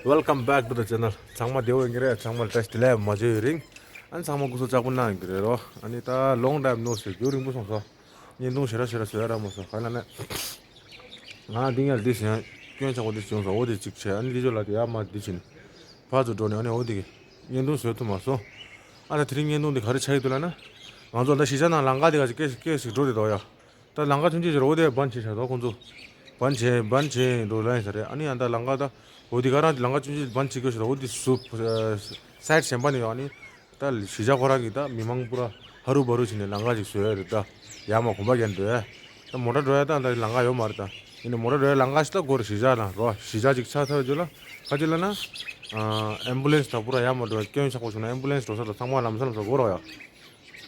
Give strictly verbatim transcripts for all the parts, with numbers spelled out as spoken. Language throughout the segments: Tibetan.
Welcome back to the channel. ཚང་མ་བདེ་པོ་ཡིན་གྱི་རེད། ཚང་མ་བཀྲ་ཤིས་བདེ་ལེགས། མ་བརྗེད་ཡོད་རིང་། ཨ་ནི་ཚང་མ་སྐུ་གཟུགས་ལྕགས་པོ་གནང་ཡོད་ཀྱི་རེད་རོ། ཨ་ནི་ད་long time no see རྒྱུན་རིང་པོ་སོང་སོང་། བརྙན་ཐུང་ཞེ་དྲག་ཞེ་དྲག་བཟོ་ཡ་རག་མ་སོང་། ག་ལ་ནས། ང་འདི་ངས་འདི་བྱས། སྐྱོན་ཆག་པོ་འདི་བྱུང་སོང་། འོ་དེ་གཅིག་བྱས། ཨ་ནི་འདི་ཅོ་ལ་དེ་ཡར་མར་འདི་བྱས་ནས་ཕར་ཚུར་འགྲོ་ནས། ཨ་ནི་འོ་དེ་གི་བརྙན་ཐུང་བཟོ་ཐུབ་མ་སོང་། ཨ་ད་དེ་རིང་བརྙན་ཐུང་འདི་ག་རེ་ཆགས་ཀྱི་འདུག་ལབ་ན། ང་ཚོ་ད་གཞིས་ཆགས་ནང་ལམ་ཁ་དེ་ག་ཅིག་སྐད་སྐད་ཞིག་འགྲོ་བསྡད་འདུག་ཡ། ད་ལམ་ཁ་ཆུང་ཆུང་ཞིག་རེད། འོ་དེ་བན་བྱས་བཞག་འདུག་ཁོང་ཚོ། བན་བྱས་བན་བྱས་འགྲོ་ལ་ཡིན་ས་རེད། ཨ་ནི་ཡང་ད་ལམ་ཁ་ད་འོ་དེ་ག་རང་ལམ་ཁ་ཆུང་ཆུང་བན་བྱེད་དགོས་ཞིག་རེད། འོ་དེ་སུ་སའིཌ་གཞན་པ་ནས་ཡོང་། ཨ་ནི་ད་གཞིས་ཆགས་ཁོ་རང་གི་ད་མི་མང་པུ་ར་ཧ་རུ་བ་རུ་བྱས་ནས་ལམ་ཁ་ཅིག་བཟོས་ཡོད་རེད། ད་ཡར་མར་གོམ་པ་རྒྱག་འགྲོ་ཡ། ད་མོ་ཊ་འགྲོ་ཡ་ད་ད་ལམ་ཁ་ཡོད་མ་རེད། ད་ཡིན་ནའི་མོ་ཊ་འགྲོ་ཡ་ལམ་ཁ་ཞིག་ད་དགོས་རེད། གཞིས་ཆགས་ནང་རོ། གཞིས་ཆགས་ཅིག་ཆགས་ཚར་རྗེས་ལ་ག་ཅི་ལབ་ན། ཨེམ་བུ་ལེན་སི་དང་པུ་ར་ཡར་མར་འགྲོ་ཡ། སྐྱོན་ཆག་པོ་བྱུང་ན་ཨེམ་བུ་ལེན་སི་འགྲོ་ས་དང་ཚང་མ་ལམ་སང་ལམ་སང་དགོས་རོགས་ཡ།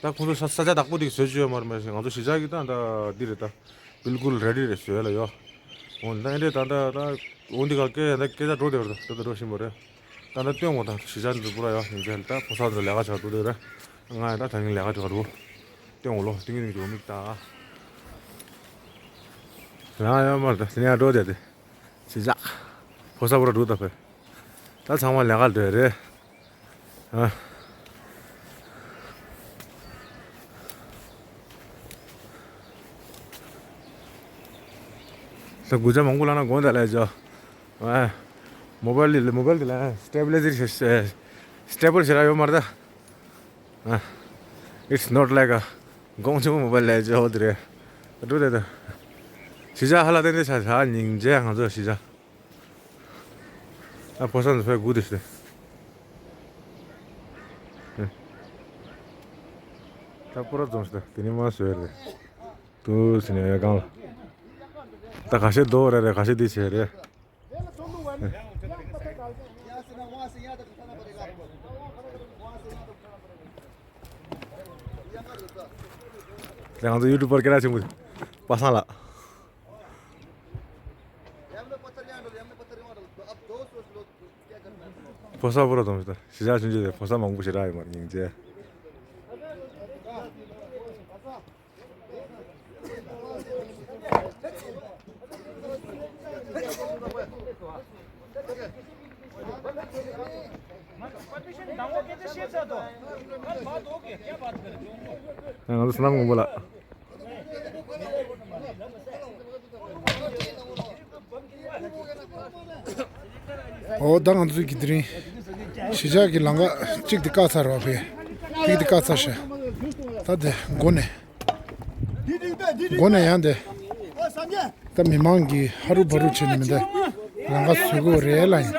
ད་ཁོང་ཚོ་ས་ས་ཆ་བདག་པོ་དེ་བཟོས་བཅུག་ཡོད་མ་རེད། མ་གཞི་ང་ཚོ་གཞིས་ཆགས་ཀྱི་ད་ད་འདི་རེད། ད་བིལ་ཀུལ་རེ་ཌི་རེད། བཟོས་ལ་ཡོད། འོ་ད་ཨེ་འདྲས་ད་ད་ད་འོ་འདི་ག་སྐད་ད་སྐད་ཆ་འགྲོ་བསྡད་པ་རེད། ད་ད་འགྲོ་བཞིན་པ་རེད། ད་ད་སྟོན་འོ་ད་གཞིས་ཆགས་འདི་པུ་ར་ཡོད་ཡིན་ཚེ། ད་ཕོ་གསར་ཚོ་ལས་ཀ་བྱ་འགྲོ་བསྡད་རེད། ང་ཡང་ད་ད་ནི་ལས་ཀ་བྱ་འགྲོ། སྟོན་འོ་ལོ། ཏིང་ཏིང་འགྲོ་མིག་ད། ང་ཡང་མ་ད་དེ་ནས་འགྲོ་བསྡད་དེ། གཞིས་ཆགས། ཕོ་གསར་པུ་ར་འགྲོ་ད་ཕེ། ད་ཚང་མ་ལས་ཀ་འགྲོ་རེད། ཨ། ད་དགུ་ཆ་མང་པོ་ལ་ན་དགོངས་དག་ལས་ཅོ། ཨ། མོ་བལ་ལི་མོ་བལ་དེ་ལ་སི་ཊེ་བི་ལའི་ཛར་ཞེ་སི་ཊེ་བལ་ཞེ་དྲག་ཡོད་མ་རེད་ད། ཨ། It's not like a དགོང་ཆུང་མོ་བལ་ལས་ཅོ་དེ་རེད། འགྲོ་དེ་ད། གཞིས་ཆགས་ཧ་ལ་ཏན་ཏན་ཆ་ཆ་སྙིང་རྗེ་ང་ཚོ་གཞིས་ཆགས། ཨ་ཕོ་གསར་ཚོ་ཕེ་སྒུག་དེ་ཤི། ད་པུ་ར་འཛོམས་ཤི། ད་དེ་ནི་མ་བཟོས་རེད། དུ་ཟིན་ཡོད་གང་ལ། ད་ཁ་ཤས་རྡོ་རེ་རེ་ཁ་ཤས་དེ་བྱས་རེད། ད་ང་ཚོ་ཡུ་ཊུབ་པར་སྐད་གྲགས་ཆེན་པོ་པ་སངས་ལགས། ཕོ་གསར་པུ་ར་དང་ཞི་ཅག་ཆུང་ཆུང་དེ་ཕོ་གསར་མང་པོ་ཞེ་དྲག་ཡོད་མ་རེད་སྙིང་རྗེ། ང་ཚོ་བསོད་ནམས་དགོན་པ་ལ། ཨོ་ད་ང་ཚོའི་གི་དེ་རིང་གཞིས་ཆགས་ཀྱི་ལམ་ཁ་གཅིག་དེ་བཀག་ཚར་བ་ཕེ། གཅིག་དེ་བཀག་ཚར་ཤག་ད་དེ་མགོ་ནས་མགོ་ནས་ཡང་དེ་ད་མི་མང་གི་ཧ་རུ་བ་རུ་བྱས་ནས་མི་འདུག་ལམ་ཁ་བཟོས་དགོས་རེད་ལ་ཡིན།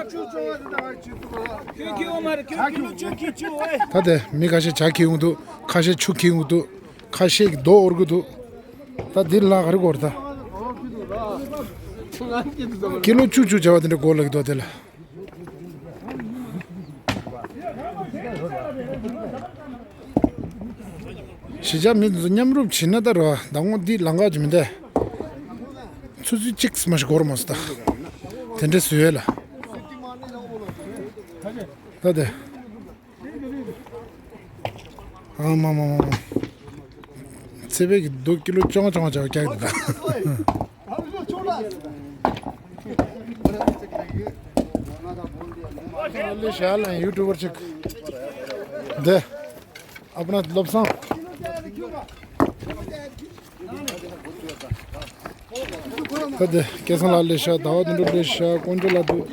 ད་དེ་མི་ཁ་ཤས་ཇ་ཁྱེར་ཡོང་འདུག་ཁ་ཤས་ཆུ་ཁྱེར་ཡོང་འདུག་ཁ་ཤས་ཀྱི་རྡོ་འོར་གི་འདུག་ད་འདི་ལ་ག་རེ་དགོས་རེད་ད། ཀི་ལོ་བཅུ་བཅུ་བྱ་བ་དེ་འདྲ་དགོས་ལབ་ཀྱི་འདུག་དེ་ལ། གཞིས་ཆགས་མི་ཚོ་མཉམ་རུབ་བྱེད་ན་ད་ར་ད་ངོ་འདི་ལམ་ཁ་ཅིག་མི་འདུག་ཆུ་ཚོད་གཅིག་མ་ཞིག་འགོར་མ་སོང་ད། དེ་འདྲ་བཟོས་ཡོད་ལ། ད་དེ། ཨ་མ་མ་མ་མ། ཚེ་འཕེལ་གྱི་རྡོ་ཀི་ལོ་བཅོ་ལྔ་བཅོ་ལྔ་བྱ་བ་རྒྱག་གི་འདུག་ད། ལེ་ཤ་ལ་ཡུ་ཊུབ་པར་ཅིག་འདི་ཨ་པ་ན་བློ་བཟང་། ད་དེ་སྐལ་བཟང་ལགས་ལེ་ཤ། ཟླ་བ་དོན་གྲུབ་ལེ་ཤ། དཀོན་མཆོག་ལགས་འདུག་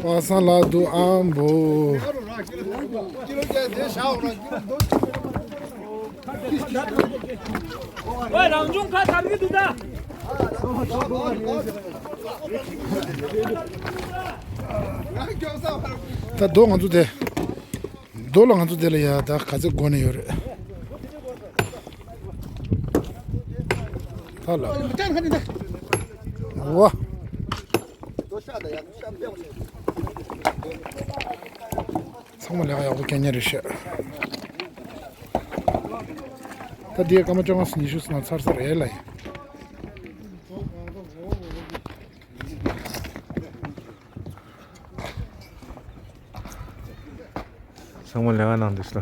པ་སངས་ལགས་འདུག་ཨ་འབོ། ཨོ་རང་བྱུང་ཁ་ཐར་གི་འདུག་ད། ད་རྡོ་ང་ཚོ་དེ། རྡོ་ལ་ང་ཚོ་དེ་ལ་ཡ་ད་ག་ཚོད་དགོས་ནས་ཡོད་རེད། ད་ལ། ཝ། ཚང་མ་ལས་ཀ་ཡག་པོ་སྐྱེལ་མཁན་རེད་ཤག་ད་འདིའི་སྐར་མ་བཅོ་ལྔ་ཉི་ཤུ་ཙམ་ཚར་ས་རེད་ལ་ཡིན། ཚང་མ་ལས་ཀ་གནང་འདུག་ཤག་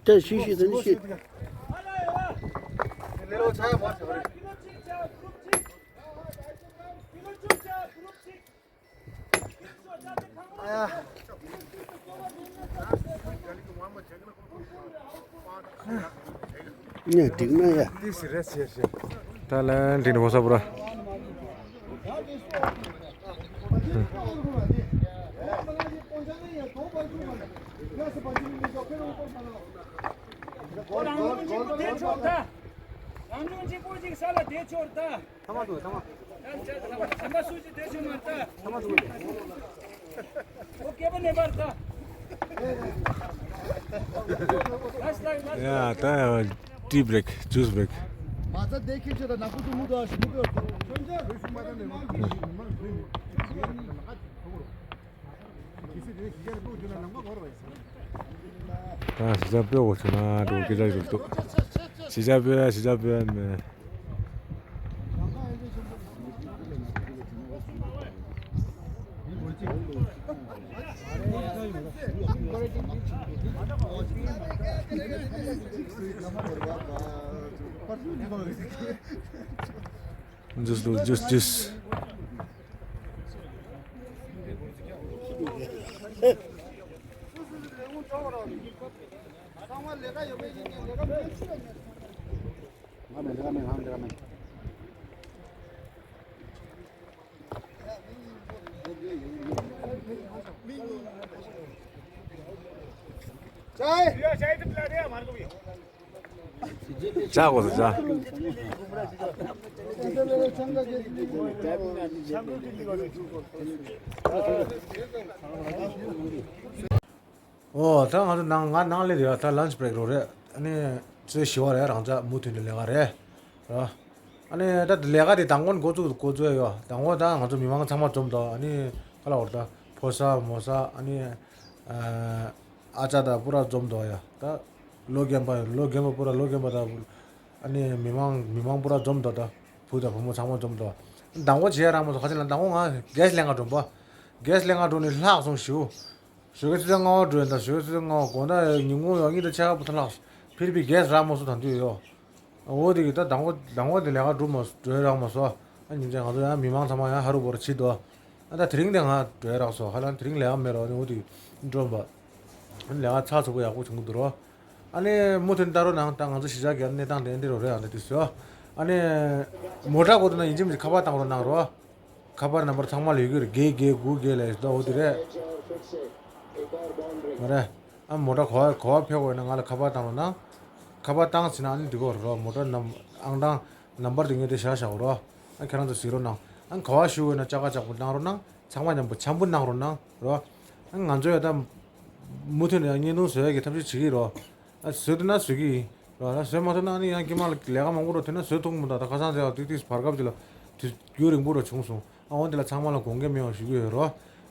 ད་ཤི་ཤི་ད་ནི་ཤི། ཨ་ཡ། ནས་འགྲིག་ན་ཡ། ཏི་སི་རེད་ཟེར་ཞེས། ད་ལན་འགྲིག་ནི་གོ་ས་པུ་ར། རང་ཉིད་གཅིག་པུ་དེ་ཆོག་ད། རང་ཉིད་གཅིག་པུ་གཅིག་ས་ལ་དེ་ཆོག་ད། ཚང་མ་འདུག་ཚང་མ། ཚང་མ་སུ་ཞིག་དེ་ཆོག་མ་ད། ཚང་མ་འདུག་ཨོ་སྐད་པ་ནས་པར་ད། ཡ་ད་ཡ། tea break, juice break. མ་ཚ་དེ་ཁྱེར་ཆོག་ད་ནག་པོ་ཐུང་མུ་དུ་ཨ་ཞུ་མུ་དུ་ཨ། ད་གཞིས་ཆགས་སྤོས་གོ་ཆུ་ན་འགྲོ་སྐད་ཆ་ཞིག་འདུག་གཞིས་ཆགས་སྤོས་གཞིས་ཆགས་སྤོས་མེད། Juice ལོ་juice juice. ཅག་གོ་ས་ཅག་ཨོ་ད་ང་ཚོ་ནང་ང་ནང་སླེབས་ཡོད། ད་lunch break རོ་རེད། ཨ་ནི་ཚོད་བཞི་པ་རེད། རང་ཅག་མུ་མཐུད་ནས་ལས་ཀ་རེད། ར། ཨ་ནི་ད་ལས་ཀ་དེ་དང་པོ་ནས་འགོ་བཙུགས་འགོ་བཙུགས་ཡོད། དང་པོ་ད་ང་ཚོ་མི་མང་ཚང་མ་འཛོམས་དོ། ཨ་ནི་ག་ལ་བར་ད་ཕོ་གསར་མོ་གསར་ཨ་ནི་ཨ་ཅག་ད་པུ་ར་འཛོམས་དོ་ཡ། ད་ལོ་རྒན་པ་ལོ་རྒན་པ་པུ་ར་ལོ་རྒན་པ་ད་ཨ་ནི་མི་མང་མི་མང་པུ་ར་འཛོམས་དོ། ད་བུ་ད་བུ་མོ་ཚང་མ་འཛོམས་དོ། དང་པོ་བྱས་རང་མ་སོ་ཁ་ཆེ་ལ་དང་པོ་ང་གེ་སི་ལེན་ག་འགྲོ་པ། གེ་སི་ལེན་ག་འགྲོ་ནི་ལྷག་སོང་ཞུ། ཞོགས་ཀས་ཆུ་ཚོད་ལྔ་པ་འགྲོ་ཡིན་ད། ཞོགས་ཀས་ཆུ་ཚོད་ལྔ་པ་དགོང་དག་ཉིན་གུང་ཡང་གཉིད་ད་ཆ་ཁ་པོ་ད་ལགས། ཕིར་བི་གེ་སི་རག་མ་སོང་ད་འདུས་ཡོད། འོ་དེ་གི་ད་དང་པོ་དང་པོ་དེ་ལས་ཀ་འགྲོ་མ་འགྲོ་རག་མ་སོང་། ཨ་ཉིན་མཚན་ང་ཚོ་ཡང་མི་མང་ཚང་མ་ཡང་ཧ་རུ་བོ་རུ་བྱེད་དོ། ཨ་ད་དེ་རིང་དེ་ང་འགྲོ་རག་སོང་། ཧ་ལམ་དེ་རིང་ལས་ཀ་མེད་རོགས་ནི་འོ་དེ་འགྲོ་བ། ཨ་ལས་ཀ་ཚགས་ཚུད་པོ་ཡག་པོ་བྱུང་གི་འདུག་རོ། ཨ་ནི་མུ་མཐུད་ལྟ་རོགས་གནང་། ད་ང་ཚོ་གཞིས་ཆགས་ཀྱི་གནས་སྟངས་དེ་འདི་རུ་རེད། ཨ་ནི་དེ་ཟོ། ཨ་ནི་མོ་ཊ་གོ་ཐུབ་ན་ཡིན་གཅིག་མིན་གཅིག་ཁ་པར་བཏང་རོགས་གནང་རོ། ཁ་པར་ནམ་བར་ཚང་མ་ལ་ཡོད་ཀྱི་རེད། བརྒྱད་བརྒྱད་དགུ་བརྒྱད་ལས་ཟླ་འོ་དེ་རེད། མ་རེད། ཨ་མོ་ཊ་གོ་བ་གོ་བ་ཕེབས་དགོས་ན་ང་ལ་ཁ་པར་བཏང་རོགས་གནང་། ཁ་པར་བཏང་ཟིན་ན་ཨ་ནི་འགྲིག་གོ་རོ། མོ་ཊ་ནམ་ཨང་གྲངས་ནམ་བར་དེ་ངས་དེ་བཞག་བཞག་གོ་རོ། ཨ་ཁྱེད་རང་ཚོ་གཟིགས་རོགས་གནང་། ཨ་གོ་བ་ཞུ་དགོས་ན་ཅག་ཀ་ཅག་པོ་གནང་རོགས་གནང་། ཚང་མ་མཉམ་པོ་འཆམ་པོ་གནང་རོགས་གནང་རོ། ཨ་ང་ཚོ་ཡ་ད་མུ་མཐུད་ནས་ཡང་བརྙན་ཐུང་བཟོ་ཡ་གི་ཐབས་ཤེས་བྱེད་ཀྱི་རོ། ཨ་བཟོས་འདུག་ན་བཟོས་ཀྱི་ཡིན། རོ། ཨ་བཟོས་མ་ཐུབ་ན་ཨ་ནི་ཡང་དཀྱིལ་མ་ལ་ལས་ཀ་མང་པོ་རོ། དེ་ན་བཟོས་ཐུབ་མི་འདུག་ད་ཁ་སང་ཟེར་བ་ཏིག་ཏིག་བར་སྐབས་ཅིག་ལ་དུས་རྒྱུན་རིང་པོ་རོ་བྱུང་སོང་། ཨ་འོ་འདི་ལ་ཚང་མ་ལ་དགོངས་འགལ་མེད་པ་ཞུ་གི་ཡོད་རོ།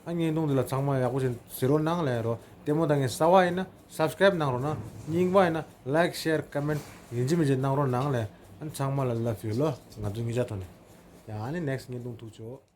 ཨ་བརྙན་ཐུང་འདི་ལ་ཚང་མ་ཡག་པོ་ཞིག་གཟིགས་རོགས་གནང་ལབ་རོ། ལྟད་མོ་ལྟ་མཁན་གསར་པ་ཡིན་ན་སབ་སི་ཀ་རེབ་གནང་རོགས་གནང་། རྙིང་པ་ཡིན་ན་ལའིག་ཤེར་ཀོ་མེན་ཡིན་གཅིག་མིན་གཅིག་གནང་རོགས་གནང་ལབ། ཨ་ཚང་མ་ལ་ལབ་ཡོད་ལོ། ང་ཚོ་གཉིས་ཆ་ཐོག་ནས། ཡང་ཨ་ནི་ནེག་སི་ཊི་བརྙན་ཐུང་ཐུག་ཆོག